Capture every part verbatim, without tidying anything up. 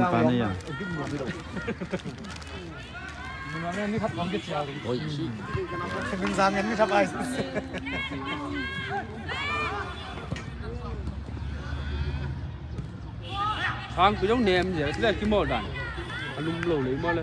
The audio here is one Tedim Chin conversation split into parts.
San pa na ya. Sang pi dong nem je le ki mo dan. A lum lo le mo le.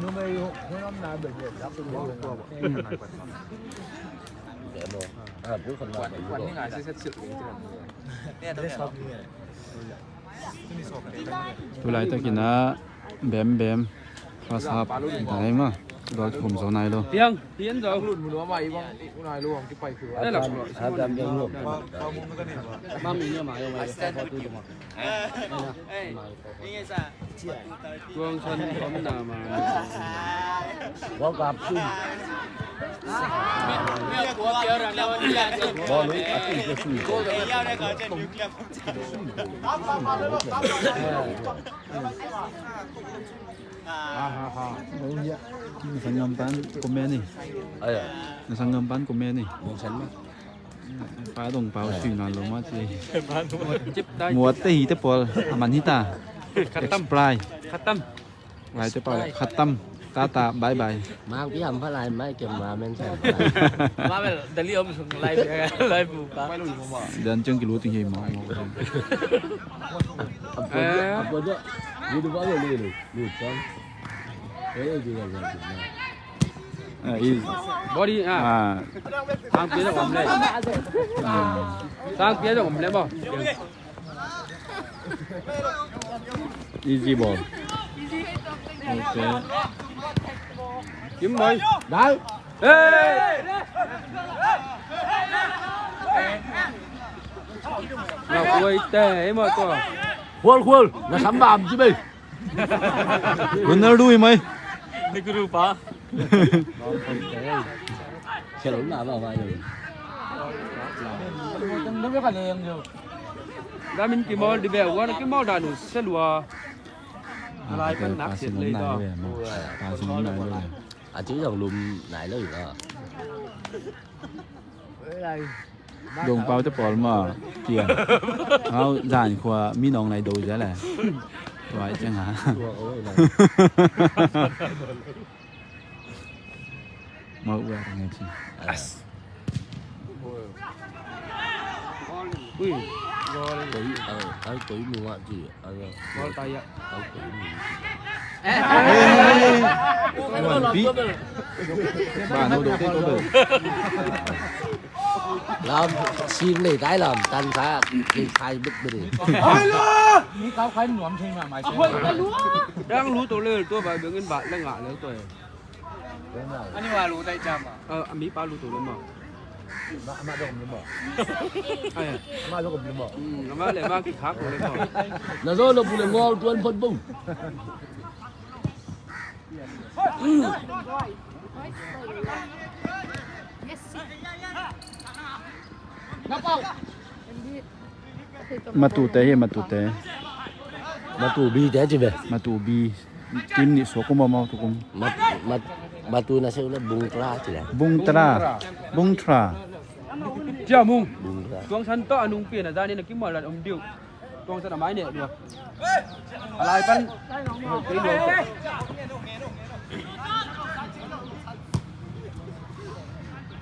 Numei hun om na bel bel dak tu. Tulai takin a bem bem. First half dai ma. Dua kikum zo nai lo. Piang, piang zo. Lut mun wa mai bang, unai lo ang kipai khu. Half time, half time deng lo. Mami ni ma yo mai. Tuang san om na ma. World Cup soon. Ball a ti ke sui. Ha ha ha. Oh ya. Nasang ngam pan kumeni. Aya. Nasang ngam pan kumeni. Mong san ma. Pa dong pau sui nan lo ma ci. Muat te hi te pol. Aman hi ta. Khatam. Explain. Khatam. Lai te pau khatam. Tata, bye bye. Mang pi ham pha lai mai kem ma men san. Ma bel dali om sung lai, lai bu pa. Dan chang kilu ting hi ma. Apo jo, apo jo. Ni du ba lo ni lu. Lu chang. Eh, du ba lo. Ah, easy. Body, ah. Ah. Sang pia om le. Ah. Sang pia om le mo. Easy ball. Okay. Kim boy. Dal. Hey! Na kuai te, eh, mo to. Khual, khual. Na sam bam ci bai. Ronaldo hi mai. Ni guru pa. Khe lo na ba ba yo. Damin kimawl di beh, wan kimawl danu selua. Lai pan nak siat lei tawh. Passing nai lo. A ci zong lum nai lo ina. Dong pau te pawl ma kiang. Hau zan khua mi nong nai do zia le. Tuai ciang ha. Mau ua ngai ci. Ui, gol. Koi, ai, ai, koi mu ngah ci. Ai, ai. Gol tai ah. Ai, koi mu. Ba no do te ko be. Lam, sim le tai lam, tan sa, ke khai bit bit. Ni kau khai nuam thei ma mai. Dang lu to le, to ba bengin ba le ngah le to. Ani wa lu tai jam a. Ơ, a mi pa lu to le ma. Ma, ma dong le ma. Ai. Ma dong le ma. Hmm, ma le ma ki khak le ma. Na zo lo pu le ngol tuan phot bung. Matute hi, matute. Matubi te ci ve. Matubi. Tim nih suak kum a mau tukum. Mat, mat, matu na seu le bungtra ci le. Bungtra. Bungtra. Cia mung. Bungtra. Tuang san to anung pia na zani na kimal lat om diu. Tuang san a mai ne dua. A lai pan.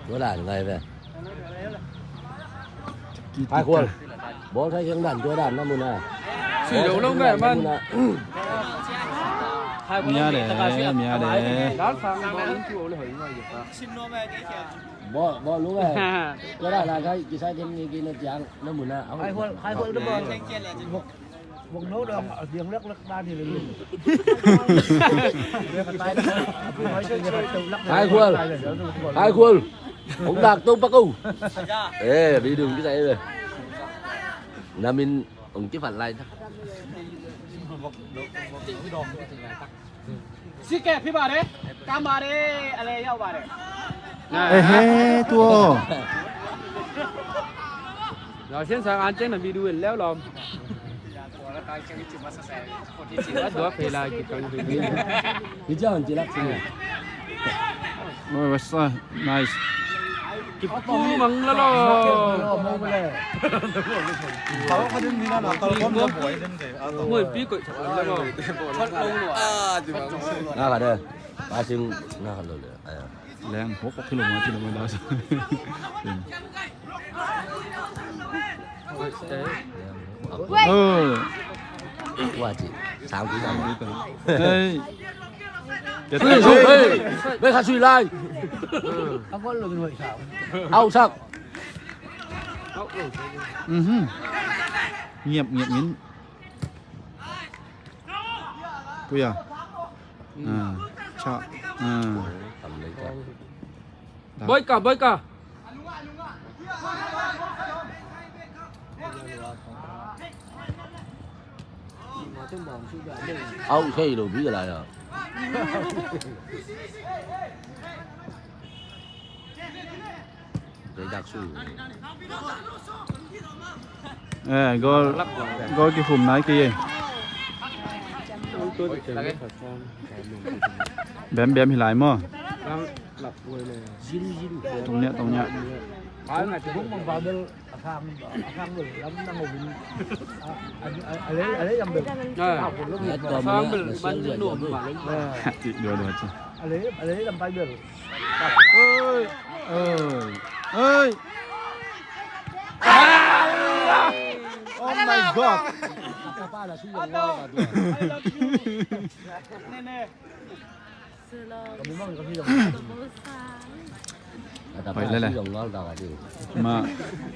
Tua dan ngai ve. Hai Khual. Bawlthei kiang dan tua dan na mun a. Sui lo lo ngai man. Mia de, mia de. Bawlung e. Tua dan a kai kisai ding ni gina ciang na mun a. Hai Khual, hai Khual na bawlung. Vok no dong a diang lek lek dan hi le. Hai Khual. Hai Khual. Hong dak to pa ko. Eh, video kisai le. Namin hong kifat lai ta. Sike phi ba de, kam ba de, ale yau ba de. Ehe, tuo. Lo sian sang an ceng na video in leo lom. Dua phei lai ki kang. Ni cang ci lak sini. Oi, wasa, nice. Kipu mang lalo. Mui pi koi chak lalo. Nga ka de. Passing nga ka lo le. Aya. Leng hok kilo ma kilo ma da sa. Wait. Ơ. Ua ci. Sang pi sang. Hey. Sui, sui, hey. Bai kha sui lai. Au sak. Mhm. Ngiap, ngiap ngin. Puya. Ah, cha. Ah. Boika, boika. Au sei lo bi lai a. Dei dak sui. Eh, goal, goal kikhum nai kei. Bem bem hi lai maw. Tong nia, tong nia. Dua dua tu. Oi, oi, oi. Ah! Oh my God. Hoih lele. Ma,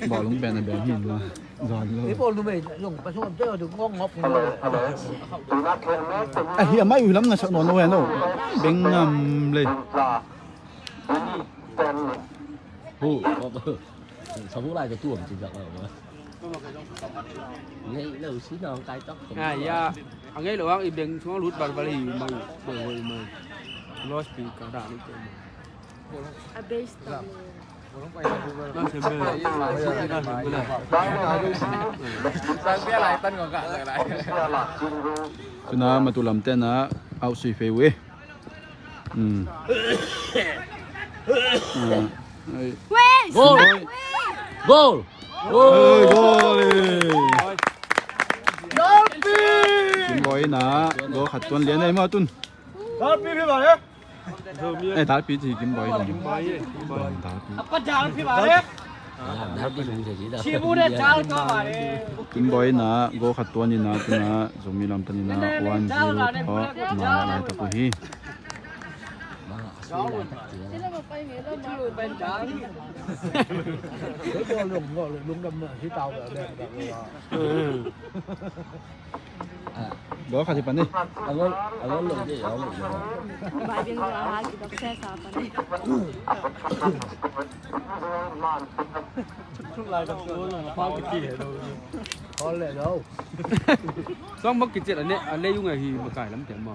bawlung pen a beng hin ma. Zon lo. Ahi, a mai uh lam na sak nawn lo hen lo. Beng ngam le. Hu, sabu lai ka tuam ci zak lo. Ngei lo si nong kai tok. Ai ya, a ngei lo ang i beng suang lut bal bal hi mai, bal bal mai. Los pi ka da ni ke. A base tong. Tuna matu lam tena au sui fei we. Hmm. Ah, ai. Wes! Goal! Goal! Oi, goal! Kim Boy na goal khat tuan lian ei maw tun. Dalpi phi ba le? Eh, Dalpi ci Kim Boy. Kim Boy, Kim Boy. Dalpi. Apa Dalpi ba le? Kim Boy na goal khat tuan ina tuna Zomi lam pan ina one zero tawh na lai tak uh hi. Dua khat hi pan ni. Angon, angon lo de, angon lo. Bai bing dua ha ki dok se sa pan ni. Lai ka tu na pa ki he lo. Kol le lo. Song mak ki chet ane, ane yung a hi makai lam te ma.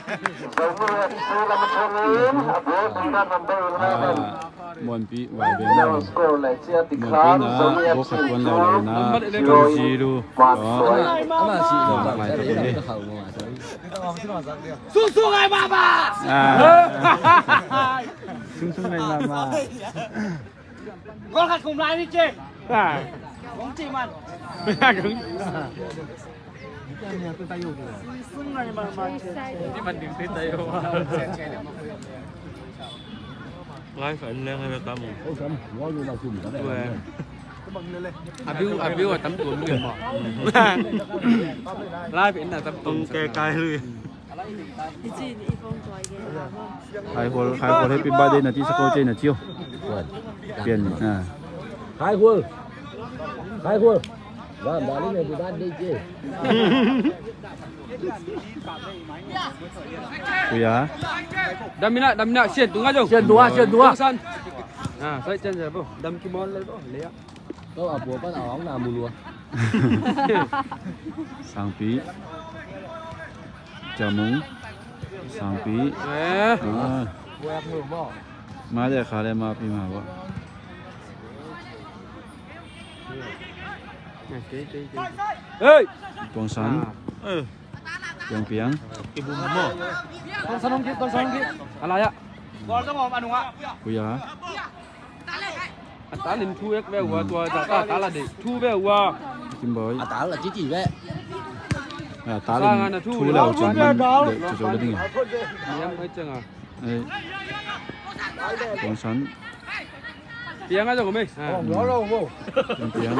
Zomi F C lam a thongin a ball number eleven. Ah, Muanpi vai beng. Muanpi na ball khat tuan lo lo na. Zero. Oh. Ama si lo. Vai ta ni. Sung sung ai mama. Ah. Sung sung ai mama. Gol khat khum lai ni ci. Kong ci man. Lai fa leng ai tam. Abiu abiu a tam tuam lui maw. Lai fa in a tam tuam. Tong ke kai lui. Khai Hual, Khai Hual happy birthday na ci sak o ci na ci o. Pian. Khai Hual. Khai Hual. Wan, darling, happy birthday ci. Kuya. Dam ina, dam ina, sian tunga jong. Sian tunga, sian tunga. San. Ah, sai chan sa bo. Dam ki mon le bo. Le ya. Kau apu apa na ong na mulua. Sangpi. Jamung. Sangpi. Eh. Ah. Ma de kha le ma pi ma ba. Hey. Tuang San. Eh. Piang Piang. Kibum mo. Tuang San ong ki, Tuang San ong ki. Ala ya. Kuya. A tal in thu ek ve ua tua ta ta la de thu ve ua. Kim Boy. A tal la ci ci ve. A tal in thu le au cin man de cu cu le ding. Yam ai chang a. Ei. Tuang San. Piang a jong me. Piang piang.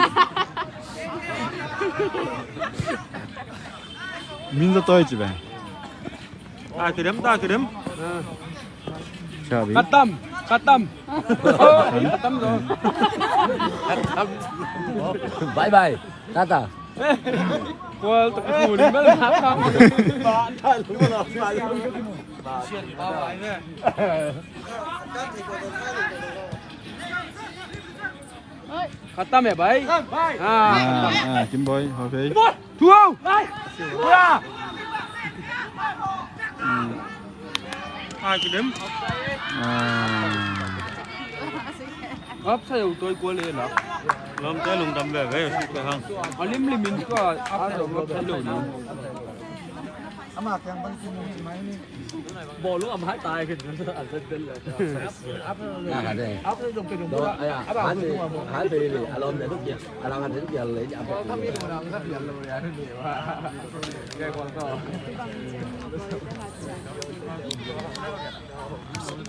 Min da toi ci ve. Ta kidem, ta kidem. Khatam, khatam. Khatam zo. Bye bye. Tata. Kual tak kuli bel khatam. Khatam ya, bai. Ah, ah, Kim Boy, okay. Thu. Ura. Ah, kidem. Ah. Ap sa yo toi ko le la. Lam ta lung dam ve ve si ke hang. Alim limin ko ap sa yo lo ni. Ama kyang ban ki mu mai ni. Bawlung a mai tai khin an zen tel le.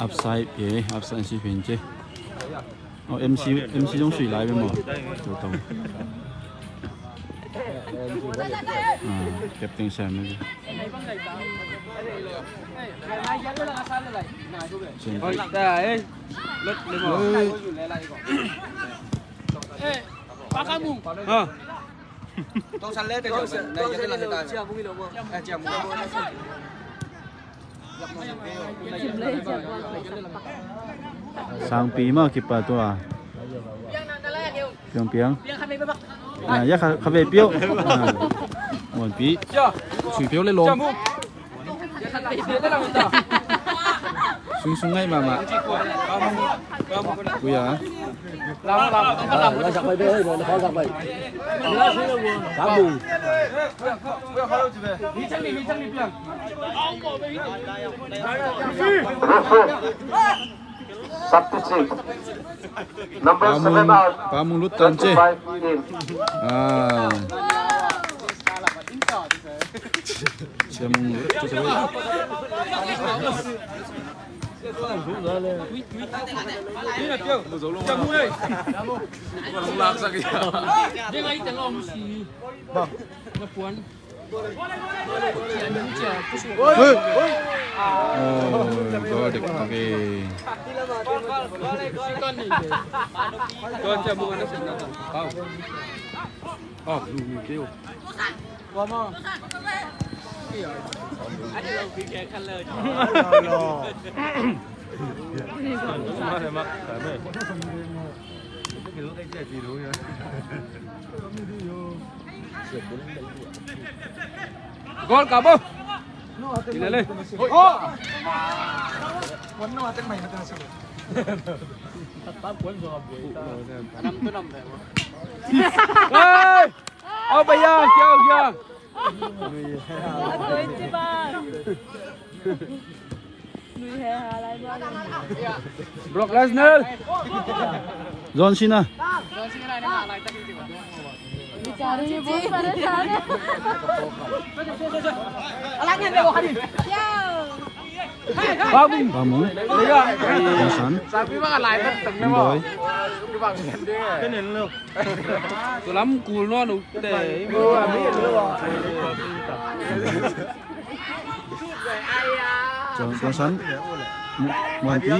Upside, eh, upside si pen che. Oh, M C, M C zong sui lai ve maw? Tua tawh. Ah, captain Sam ni. Oi, ta, eh. Lot le maw. Eh, Pak Kamung. Ha. Tong San le te jong na ya te la ta. Chia mung ilo maw. Eh, chia mung. Sangpi mah kipa tua. Piang piang. Ah, ya kha, kha ve piau. Ah. Muanpi. Sui piau le long. Sungsung ngai mahmah. Puya. Ah, na sak pai be, na sak pai. Sabung. Substitute. Number seven out. Pamung lut tan che. Twenty-five in. Ah. Siamung lut tan che. Oi. Oh, gol dek pakai. Oh, lu, lu, kêu. Gol ka bo. Ina le. Oh. Hey! Oh, bhaiya, kya ho gaya? Brock Lesnar. John Cena. Pamung. Pamung. Kongsan. Inboy. Tulam kul no nu te. Kong-, Kongsan. Mu-, Muanpi.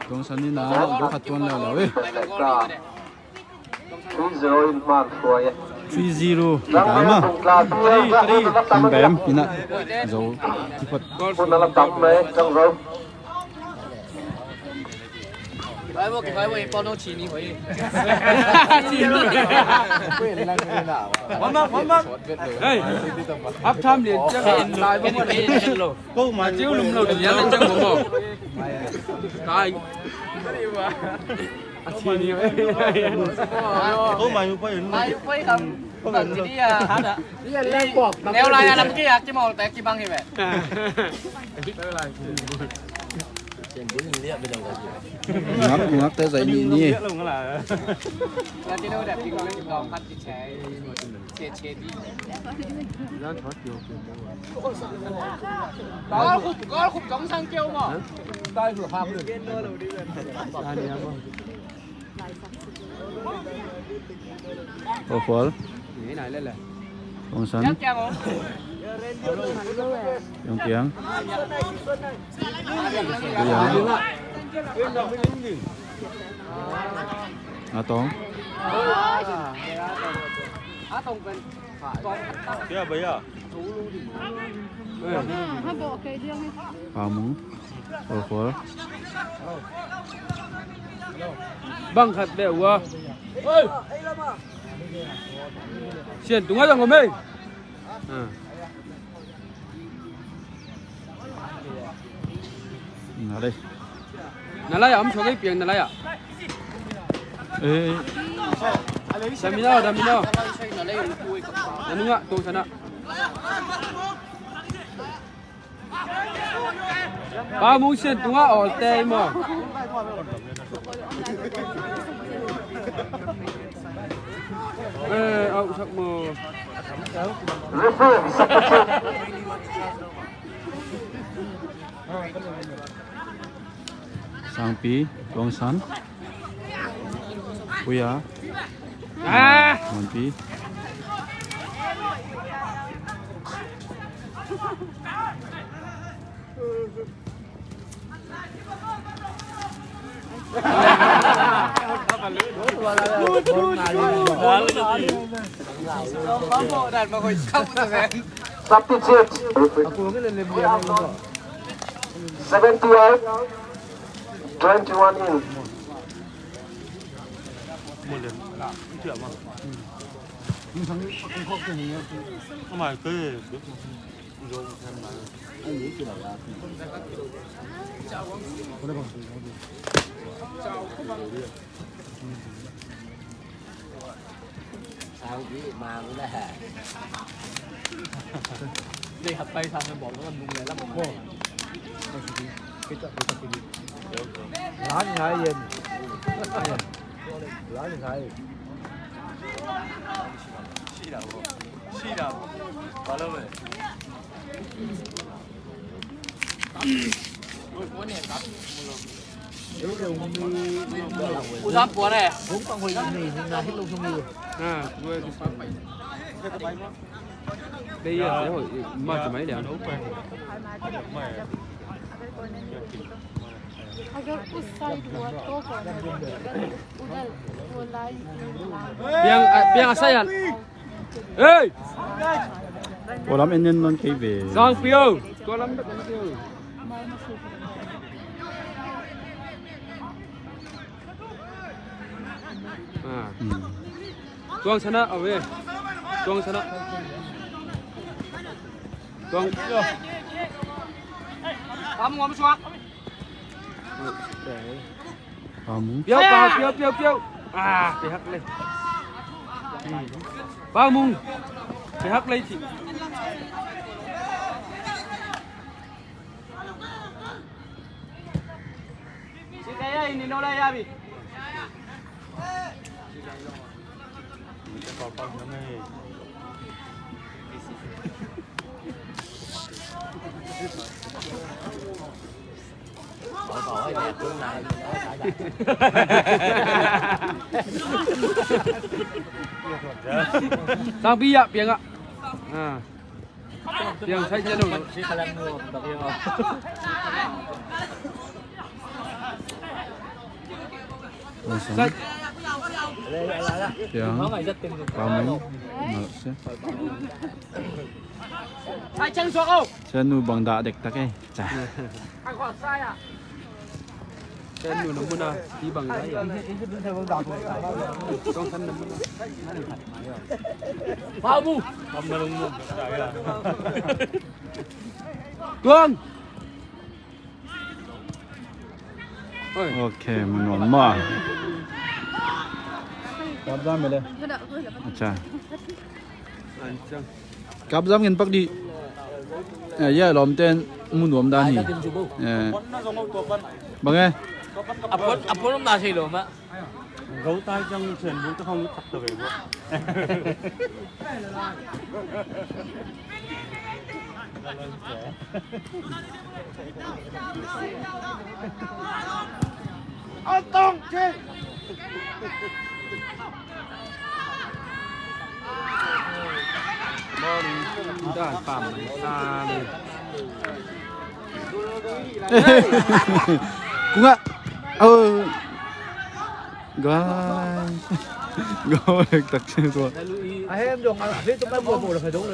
Kongsan ni na, gol khat tuan leu leu e. Three zero in man suai e. Three zero. Tama. Three, three. Kim bem, ina. Zo. Kipat. Kun na la tam mai, tang zo. Warm up, warm up. Hey. Half time lian ciang lai bang. Ko ma ciu lum lo lian ciang bang. Kai. A thi ni. Ko mai u poi. Mai u poi kam. Bang ti dia. Neu lai a lam kia ki mol te ki bang hi ve. Ngak, ngak te zai ni ni. Ya ti lo da ti ko le dong khat ti che. Che che di. Gol khup, gol khup, Kongsan kêu mo. Khual. Kongsan. Yong Kiang. Atong. Atong pen. Sia baya. Pamung. Khual, khual. Bang khat beh ua. Sian tunga zang om ei. Na lai. Na lai ah om suak ei, piang na lai ah. Eh. Damina, damina. Na nunga, tung sana. Pamung Sian tunga awl tei maw. Eh, au sak maw. Sangpi, Kongsan. Puya. Ah! Manpi. Substitute. Seventy out, twenty-one in. Sang bi ma mu la ha. Dei khat pai sang kan bawl kan nung le lam. Lan ngai yen. Lan ngai. अगर उस साइड हुआ तो कौन है? उधर, वो line, line. Piang, ah, piang a sayan. Hey! Tua lam en en non kei ve. Sang pio. Tua lam en pio. Ah. Hmm. Tuang sana, awe. Tuang sana. Tuang. Kamu ngam suak. Kamu. Piau, piau, piau, piau, piau. Ah, pihak le. Bang Mung. Pihak le ci. Sang bi ah, piang ah. Ah. Piang sai channel. Sai. Piang. Kamu. Sai channel suak oh. Channel bang dah dek tak eh. Ca. Sen nu na mun a, ti bang lai a. Tong san na mun a. Pau mu. Kam na lung mu. Tuang. Oi. Ok, mun nuam ma. Kap zam le. Acha. Kap zam ngen pak di. Eh, ya, lawmten mu nuam dan hi. Eh. Bang e? A phone, a phone om na sei lo ma. Go tai jang chen bu ta khong tak ta ve bo. Kung ah. Oh. Gai. Gai tak si tua. Ahem dong, ahem tu mai bo bo la dong.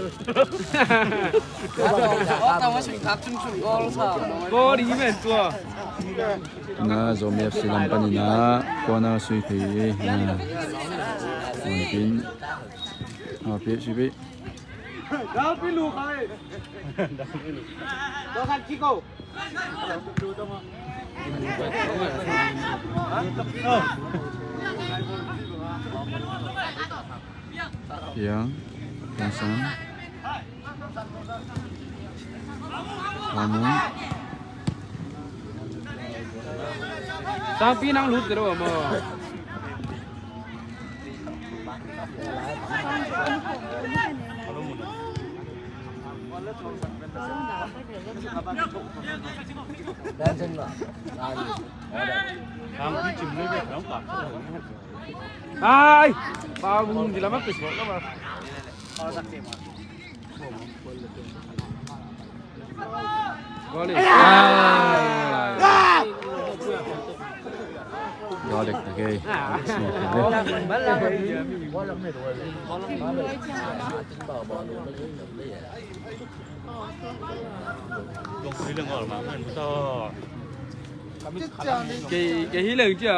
Ko di men tua. Na Zomi F C lam panin ah corner sui thei hi. Na. Wan pin. Ah, pi si pi. Piang, Piang Sang. Kamu. Sang pi nang lut ka do mo. Ai, ba bung di lama pes lama. Goal. Goal dek ta kei. Kei, kei hi leng cia.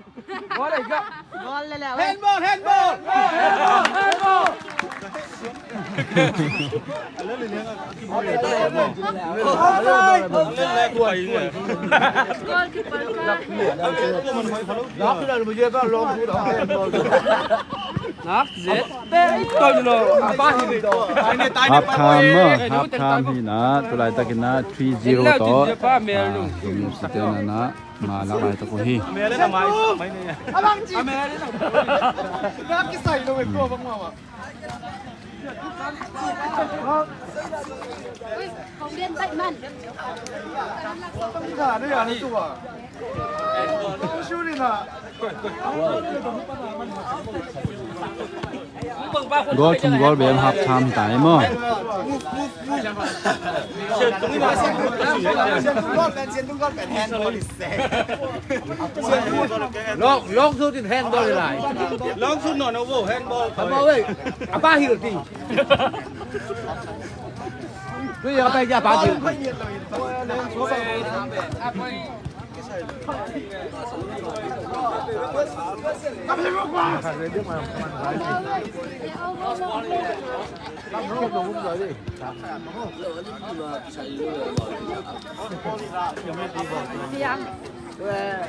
Goal le, goal. Goal le le. Handball, handball. Handball, handball. Goalkeeper ka. Nak zet. Half time maw, half time hi na, tu laitakin na three zero tawh. Ah, F C te na na, ma lak laitak uh hi. Goal thum goal bel half time ta hi maw? Long, long sut in handball lai. Long sut no no wo handball. Handball wei. Apa hil ti. Tui ya pai ya pa ti.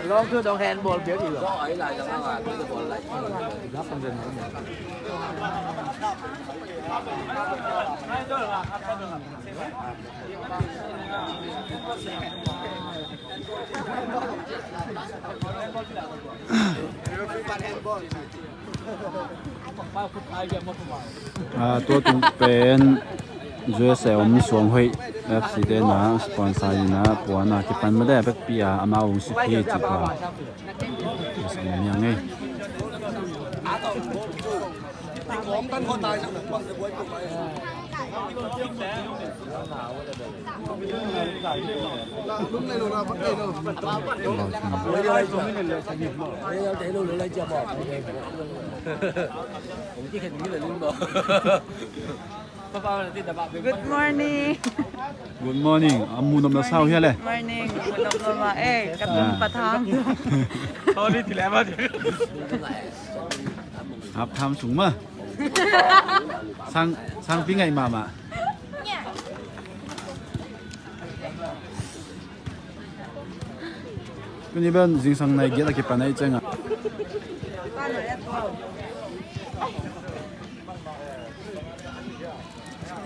Long tu dong handball biak i lo. Ah, tua tung pen U S A om Suang Hoih F C te na sponsor ina puana kipan made vekpi a amau hong sik hi ci tua. Tua sang ni ang ei. Good morning. Good morning. A mu nop na sau hia le. Morning. Mu nop nop ma. Eh, ka tun patang. Sorry, ti le ma. Hap tham sung ma. Sang, sang pi ngai ma ma. Tuni pen zingsang nai giat a kipan ahih ciangin.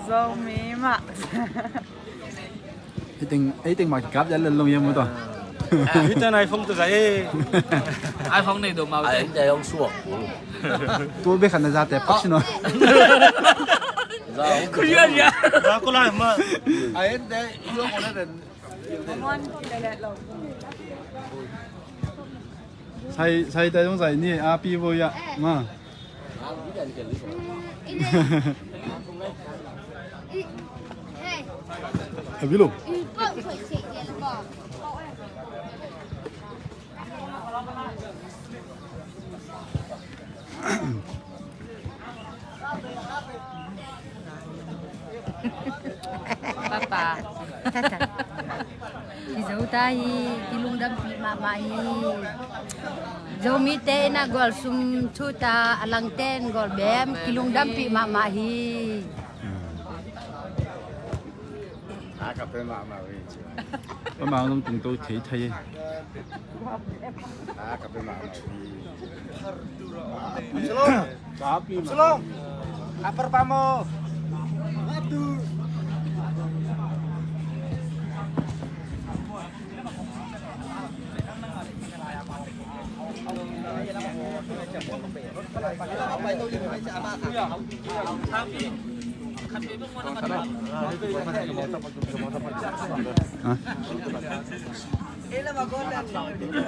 Zomi mah. Hei teng, hei teng mah kikap lian lel lo hiam maw tua. Hih teng iPhone tawh zai e. iPhone nei do mau. Ai, teng. Hong suak. Tua bek khat na zate pak si nawn. Za hong. Khuya ya. Za ko lai mah. Ai, teng suak ko na den. Sai, sai tai dong sai ni a pi bo ya ma. A bi lo. Papa. Tata. Kizo ta hi, kilungdampih mahmah hi. Zomite in a gual sum thu ta a langten gual bem kilungdampih mahmah hi. A ka pe mahmah hi. Amah zong tungto thei thei. A ka pe mahmah hi. Shalom. Shalom. Apa pamo?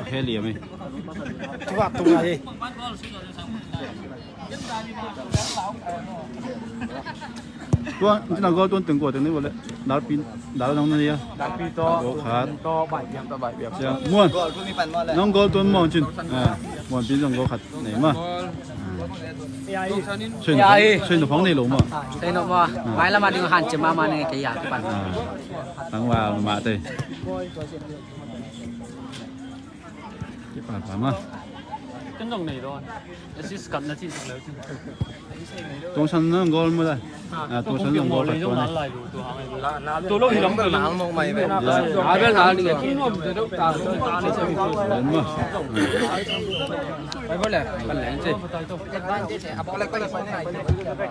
Heli a mi. Tuak tuak hi. Tua, ina gol tuan teng gol teng ni bole. Dalpi, dal nong ni ya. Dalpi to, gol khat. To bai biam, to bai biam. Ya, muan. Nong gol tuan muan cin. Ah, muan pi nong gol khat nei ma. Sui na phong, sui na phong nei lo ma. Sui na ma. Mai la ma ding han cin ma ma nei ke ya pan. Ah, tang wa ma te. Kipan pan ma. Kan zong nei lo. Assist kamna cih zong leu cih. Tongsan na goal maw lai? Ah, Tongsan zong goal khat tua na. Tua lo hi lam tua lam. Abel na ni.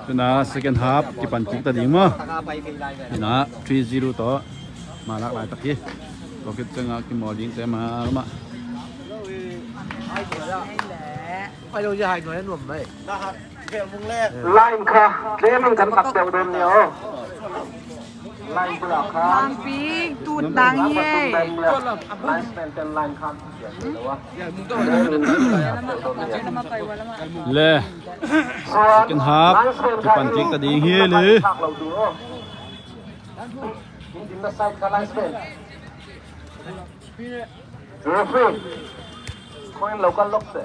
Tua na second half kipan kik ta ding maw. Ina three zero tawh. Malak laitak hi. Tua khit ciangin kimawl dingte mah mah. Line kha, training kan khat deuh deuh ni aw. Line pula kha. Lampi tut nang hi. Line maintain line kha. Le. Second half kipan kik ta ding hi le. Referee, coin lo kan lok se.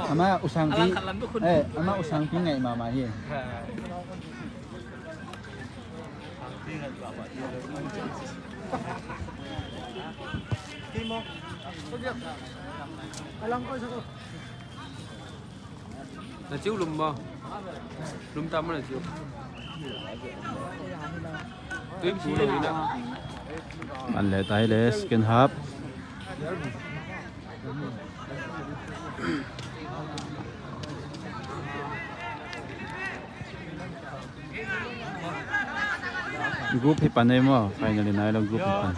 Ama usang pi, eh, ama usang pi ngai mama hi. Na ciu lum maw? Lum tam maw na ciu? Tui pu lo ina. An le tai le second half. Group hi pan ei maw? Finally nai lo group hi pan.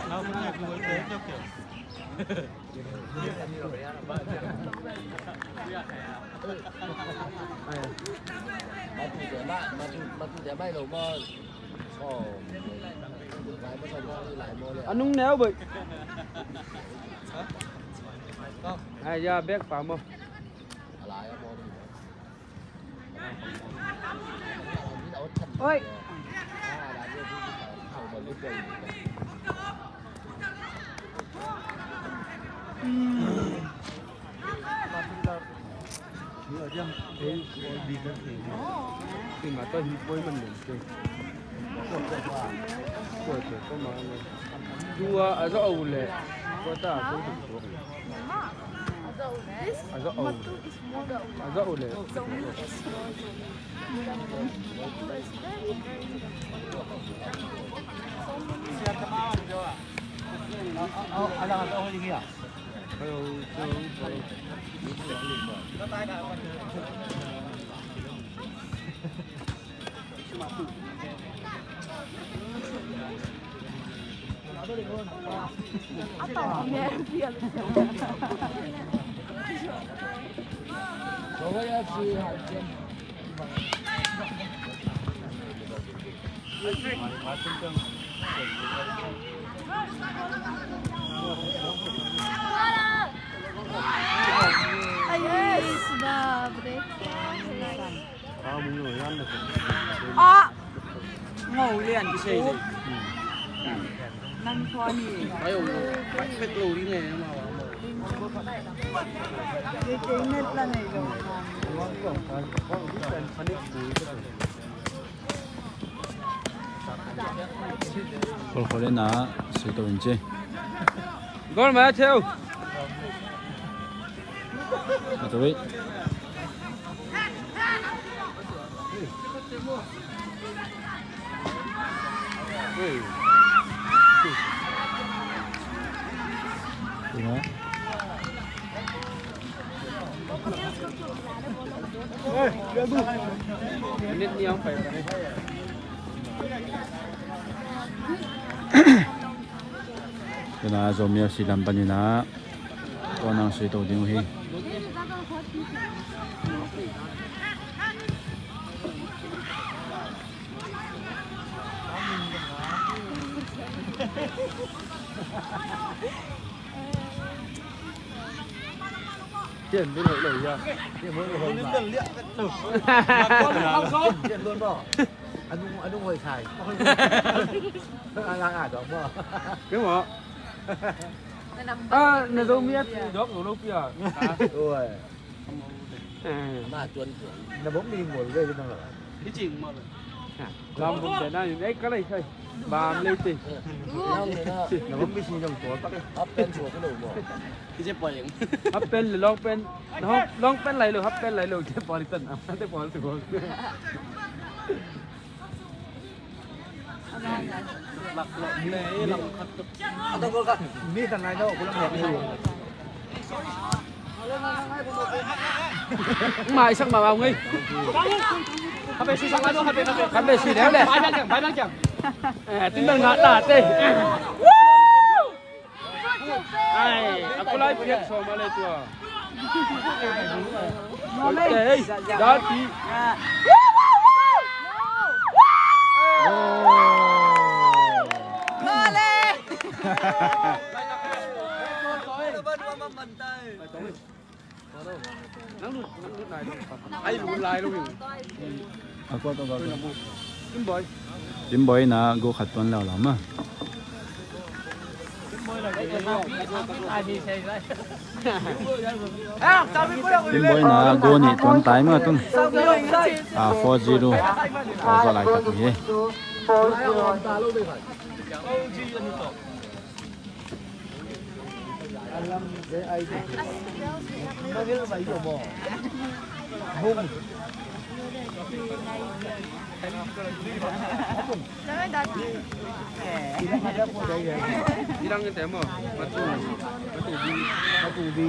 A nung neu boi. Ai ya, bek pa maw. Oi. Tua a zo le. This Matu is more. Zomi is more Zomi. Matu is very, very Zomi. Ay, ba, break. Ah, ngo lian kisei ni. Nang tua ni. Pek lo ri ne ma. Ke ke net la nei lo. Khol khol ena sui to in che. Gol ma theo. Atu wei. Tuna Zomi F C lam panin ah kua nang sui to ding uh hi. Tian bu lo lo ya. Tian bu lo lo. Tian bu lo. Anu anu hoi sai. Ala a dok mo. Ke mo. Ah, na Zomi a ti dok lo lo pia. Oi. Ma tuan tuan. Na bom mi ngol le na. Di ching mo. Lam bom de na ni ei ka lai sai. Bam le ti. Na bom mi si jong tuan tak. Hap pen chua ko lo mo. Ki je pa yang. Hap pen le long pen. Na hop long pen lai lo hap pen lai lo je pa li tan. Te pa li tuan. Mai sak ma bang ngei. Khat be si leh leh. Tin dang ngah ta te. Ai, a kulai piak sawm a le tua. Oi, te, hei, dati. Nang lut, nang lut nai lo. Ai, lut lai lo. A kua tawh gol. Kim Boy. Kim Boy na gol khat tuan leu lam a. Kim Boy na gol nih tuan tai mah tun. A, four zero. A, gol lai tak hi. Bilang kita mo, matu, matu bi, matu bi.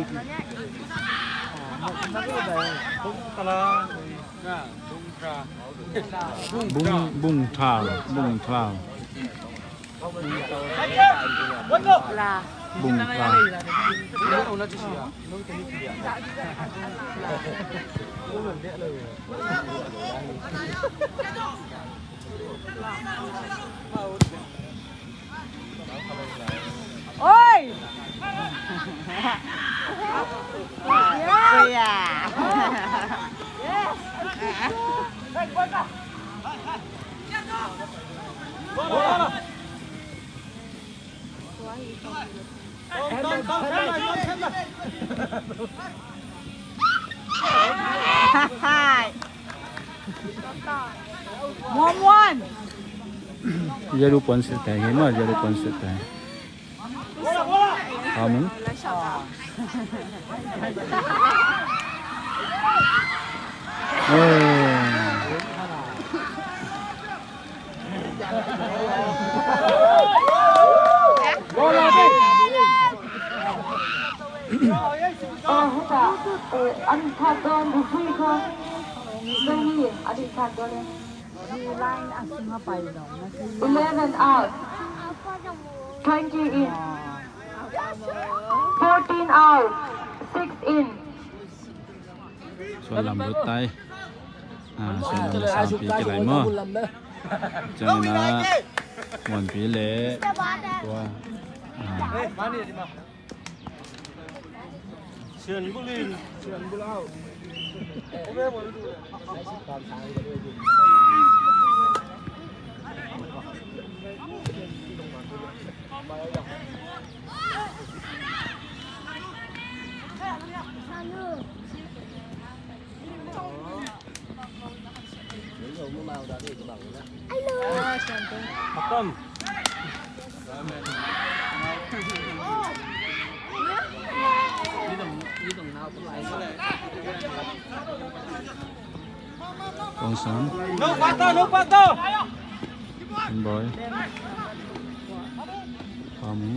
Bung, bung thal, bung thal. Bung thal. Oi! Kuya. Muan, muan. Yellow puan silh te hi maw, yellow puan silh te. Pamung. Oh. Oh, heta, eh, an khat don, referee ko. Sorry, an khat don. Eleven out. Twenty in. Fourteen out. Six in. Suan lam lut tai. Ah, suan lam le sangpi kilai maw. Ciangin ah muanpi le tua. Ah. Kong Sam. No pato, no pato. Boy. Pami.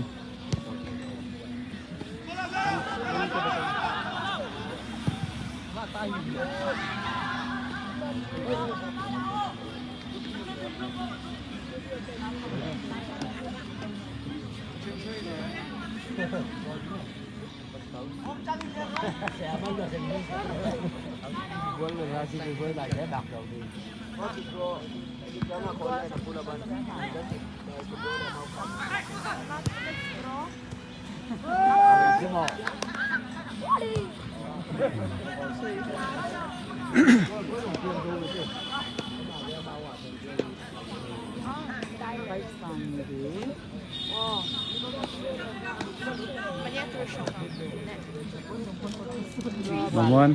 Mamuan.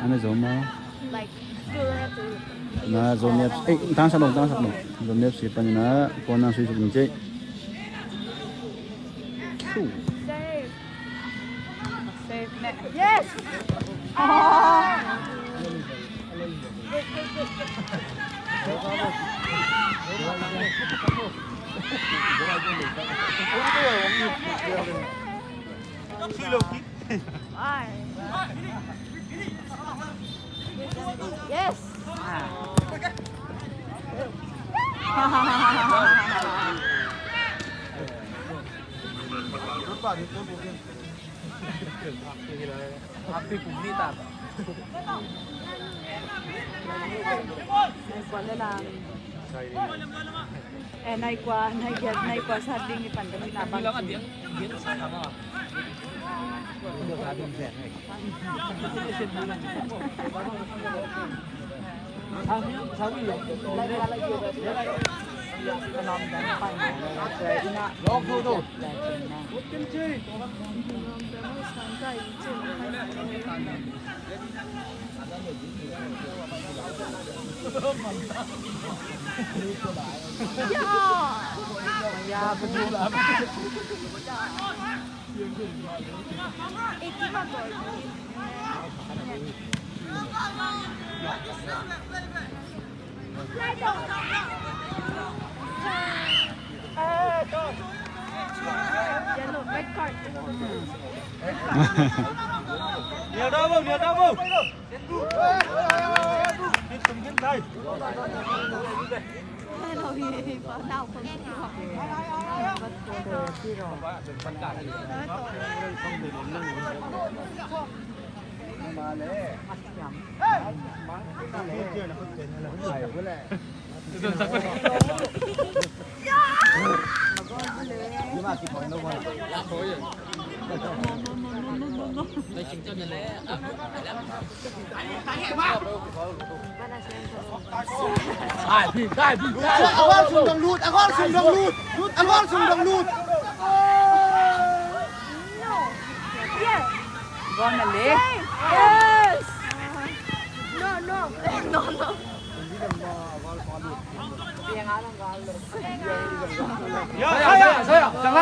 Ana zom ma. Na zom niap. Eh, tangsak lo, tangsak lo. Zom niap si panin a kona sui suk ni cei. Yes! Yes! Eh, nai kua, nai giat, nai kua sa ding i pan kami na bang. Yellow, red card. Kneel down, bro, kneel down, bro. A gol sung dong lut, a gol sung dong lut, a gol sung dong lut. Gol na le. Yes. No, no. No, no. Saya, saya, saya.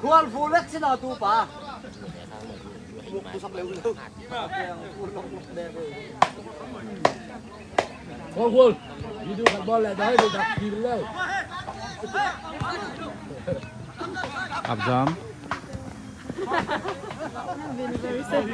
Khual fu lek si na tu pa. Khual, khual. Video khat bawl leh dah, dah kil leh. Abzam. Been very safe.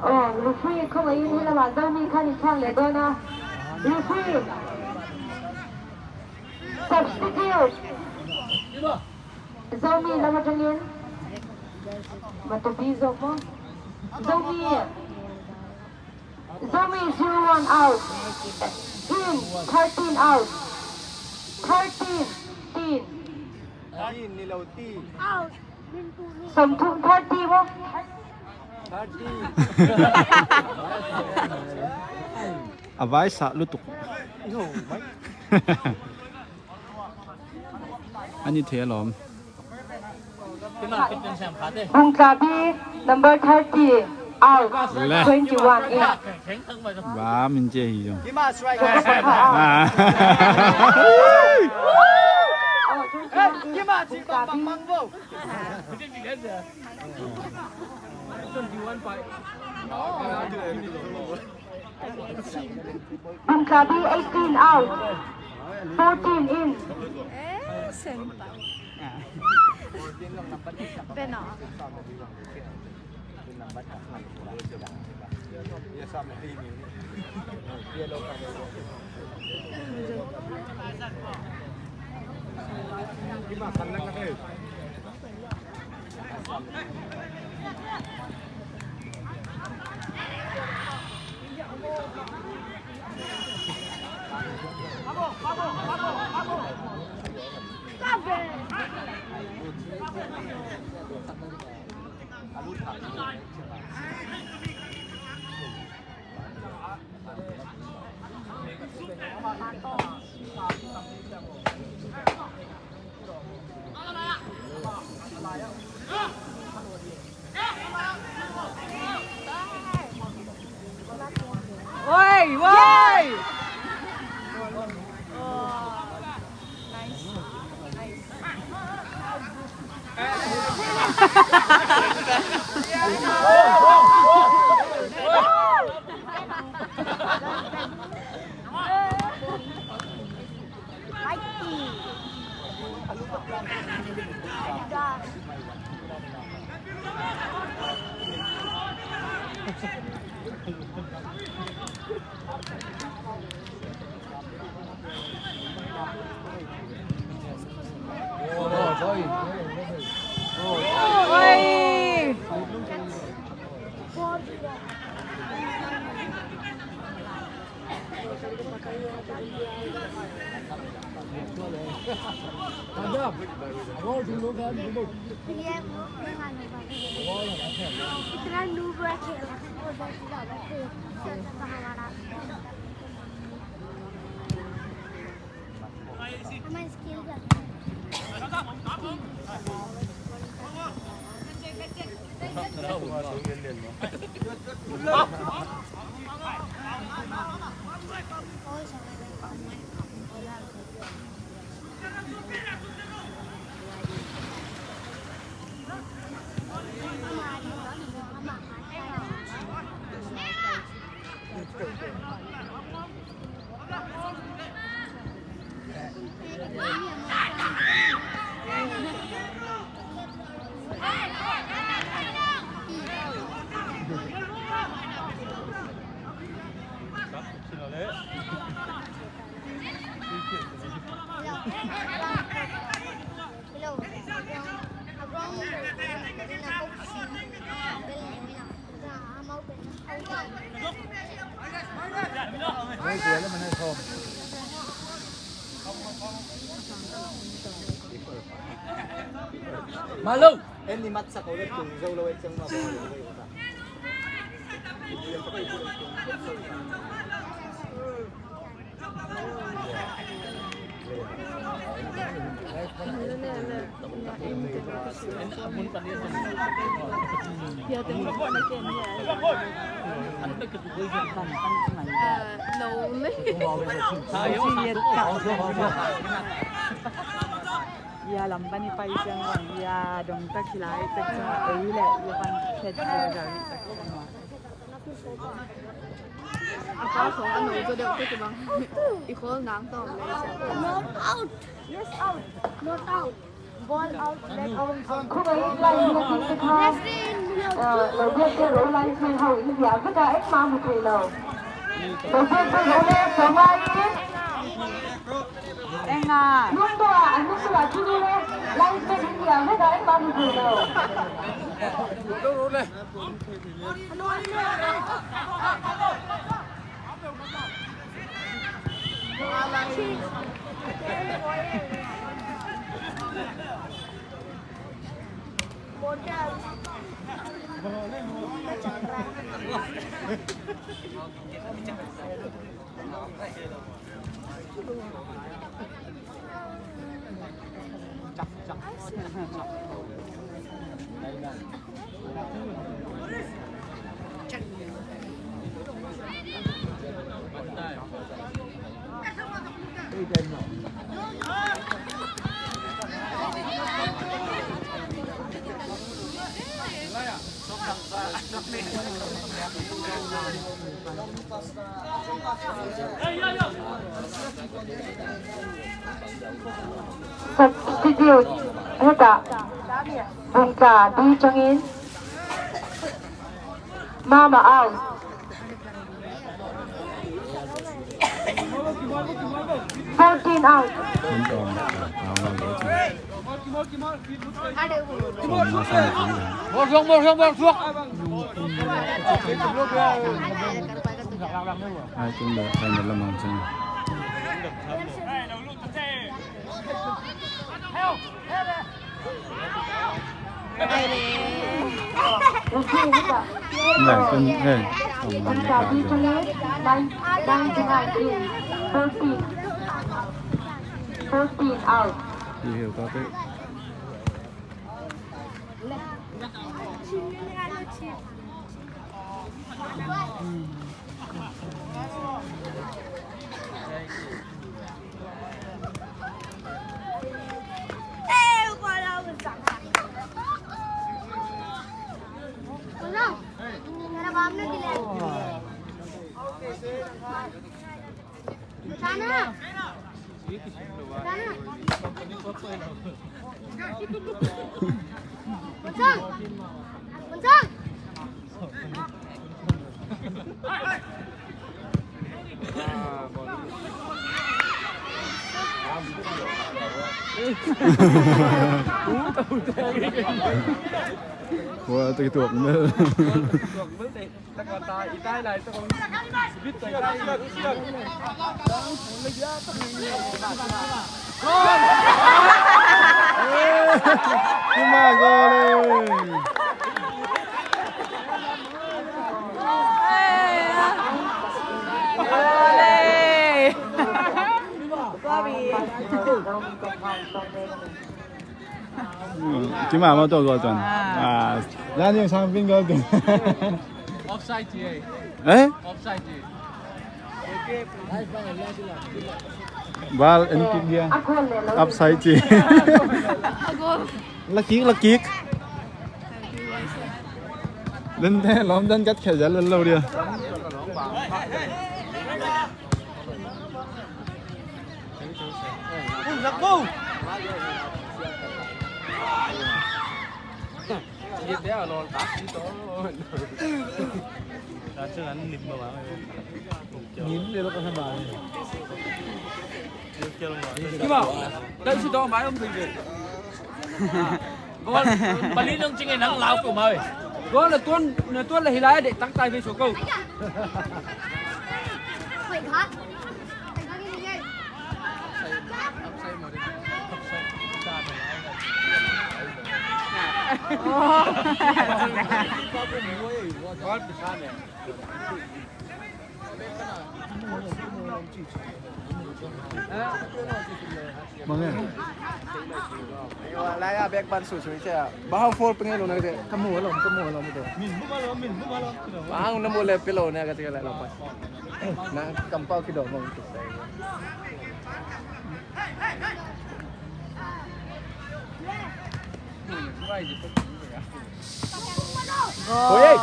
Oh, referee, kong ayin hi lama Zomi khan i chang le dona. Referee. Substitute. Zomi lama jangin. Matupi Zomi. Zomi. Zomi zero one out. In thirteen out. Thirteen. Teen. Teen, ni lo ti. Out. Sawmthum thirty maw? Thirty. A vai sah lutuk. Ani thei a lawm. Bungtlabi, number thirty, out, le. Twenty-one in. Ba min cia hi zong. Out. Ah. Bungtlabi. Bungtlabi eighteen out, fourteen in. Eh, sempa. Pena. Oi, oi! Nice. Nice. Malo. En ni mat sa ko le tung zo lo e chang ma ba lo e ta. Ia lam pan i pai ciang bang ia dong tak hilai tak ciang ei le ia pan khet ia gari tak ciang. I pa khong a no zaw deuh tek i bang. I khawl nang tawm le. Not out. Yes, out. Not out. Ball out. Leg out. Khung a leg line in a tek tek ha. Referee, no. Lo biak te lo line line hau in dia vek a, engmah mu thei lo. Lo biak te lo le, lo line in. Enga. Nung tua, a nung tua, kini le, line line in dia vek a, engmah mu thei lo. Substitute, heta, Bungka, B changin, Mama out. Fourteen out. Fourteen out. Kua tawh kituak mel. Kima goal e. Kima ma tua goal tuan. Ah. Daniel Sang Pin goal tuan. Offside ci e. Eh? Offside ci. Bal en kik dia. Offside ci. La kik, la kik. Den te lawm den kat khia jal lo dia. Kima, dai si dong mai om ding de. Goal, pali nong cing e nang lau ko mai. Goal na tuan, na tuan la hilai de tang tai ve so ko. Wait, hot? Wait, hot in the air. Offside, offside, offside. Offside. Offside. Bang e? Lai a bek pan su su i cia. Ba hau fol penge lo na de. Kamu lo, kamu lo de. Bang na mu le pelo ne ka cia le lo pas. Na kampau kido mo. Gol.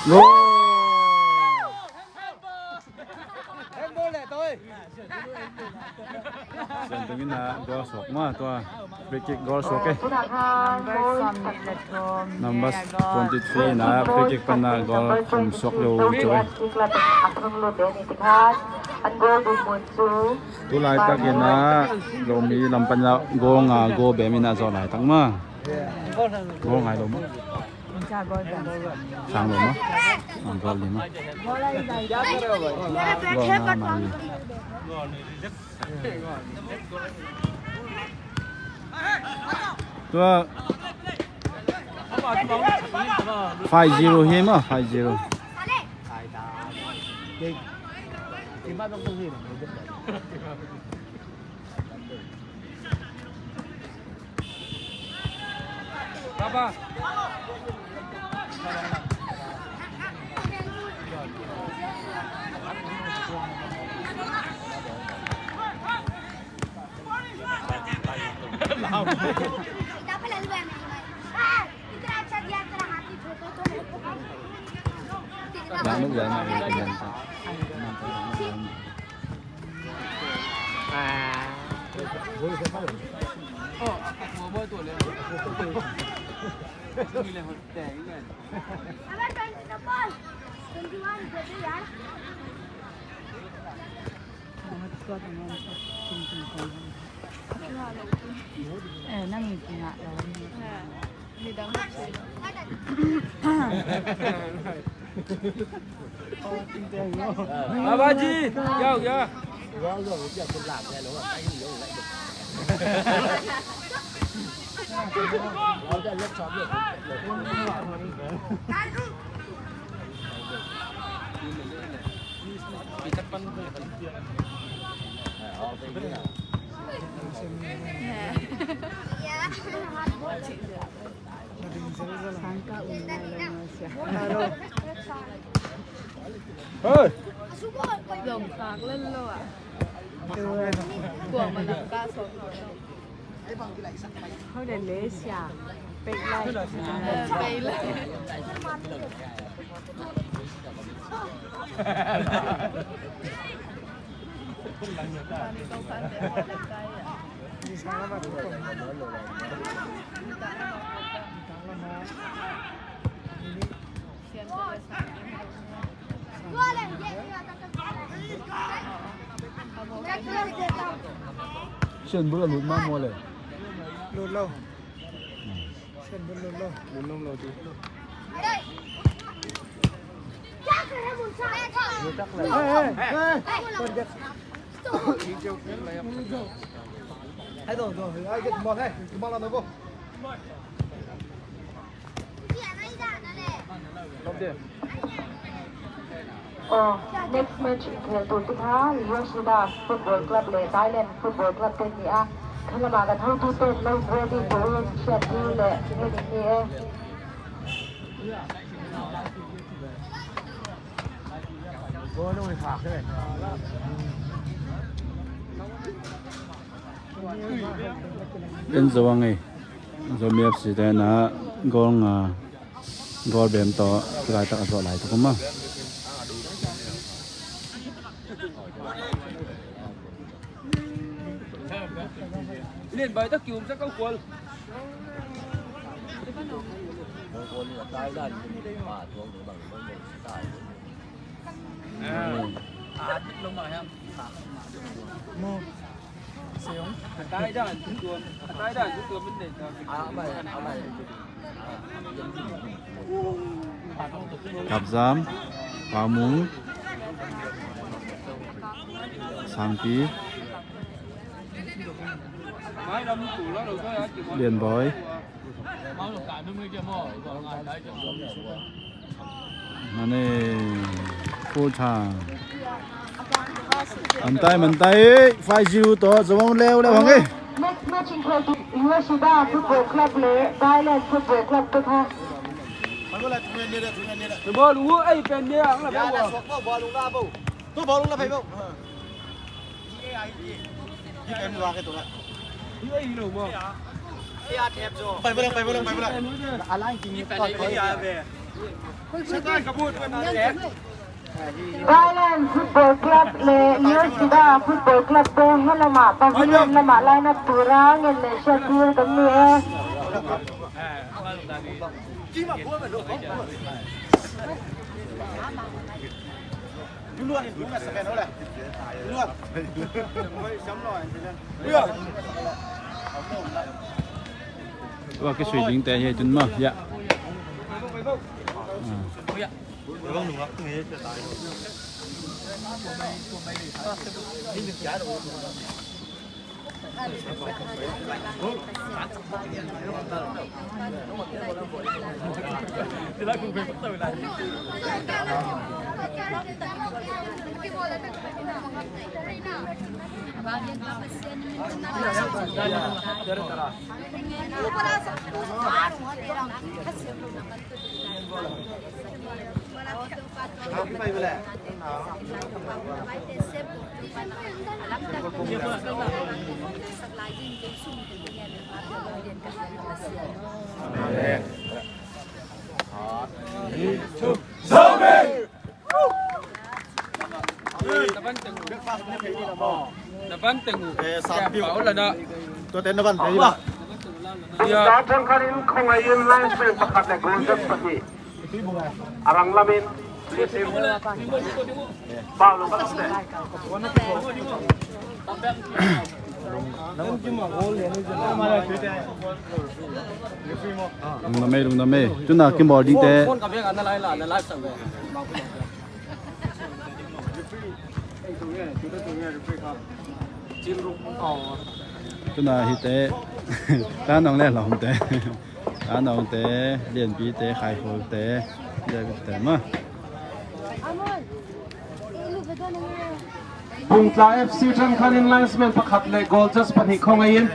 Gol. Tua in a goal suak ma tua. Free kick goal suak e. Number twenty-three in a free kick pan a goal khum suak lo cu e. Tu laitak in a Zomi lam pan a goal nga goal bem in a zawh laitak ma. Goal ngai lo ma. Sang lo ma. Goal li ma. Goal nga ma li. Tua five zero hi ma, five zero. Eh, nang i kingah lo. Babaji, yau ya. Hey! Zong khak lel lo ah. Kuang ma lam ka sawm lo. Hau de le sia. Pek lai. Pek lai. Sian bul a lut mah maw le? Lut lo. Sian bul lut lo. Lut lo ti. Aw, next match in khel tu tikha Yoshida Football Club le Thailand Football Club te ni a, khalama kan hotu ten lo bua ding tu in siat ding le ngen ni e. En zo ang ei. Zomi F C te na goal nga goal bem tawh laitak a zawh laitak um a. Lian bai tak kium sa kau kual. Kapzam, Pamung, Sangpi, Lianbawi. Mane, full time. Mantai, mantai, five zero to, Zawang leu leu hang e. Next match in U S Cedar Football Club le Thailand Football Club to tha. Ball, uh, ei, pen dia, ang la ball. Tu ball la phai ball. Thailand Football Club le U S Cedar Football Club te helama pavilion lama line up tura ngen le share tir kan ni e. Tua kisui ding te hi tun ma, ya. Na van teng uh. Na van teng uh. Eh, sam piu. Pau la na. Tua ten na van thei ba. Sa thang khanin khong a in line spin pakhat le goal just pahnih. A rang lamin. Pau lo ka lam te. Lungdam e, lungdam e. Tuna kimawl ding te. Tuna hite. Ta nong le lawm te. Ta nong te, Lianpi te, Khaikhol te, Lianpi te ma. Bungtla F C thang khanin linesman pakhat le goal just pahnih khong a in.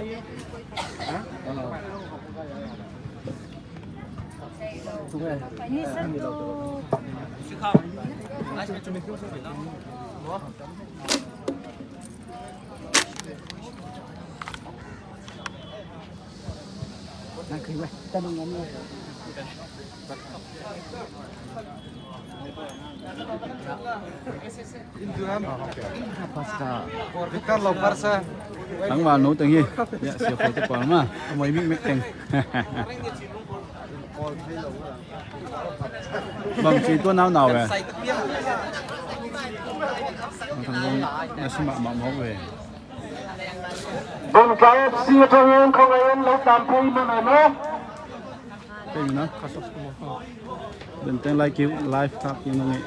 Victor lo parsa. Tangval no teng hi. Ya, sia ko te pal ma. Amoi mik mik teng. Bang ci tua nau nau ve. Thang Long na si mah mah mawk ve. Bungtla F C aṭangin khong a in lo tlam phei mah mah maw. Teng na. Benteng lai kiu live tak kiu na ngei.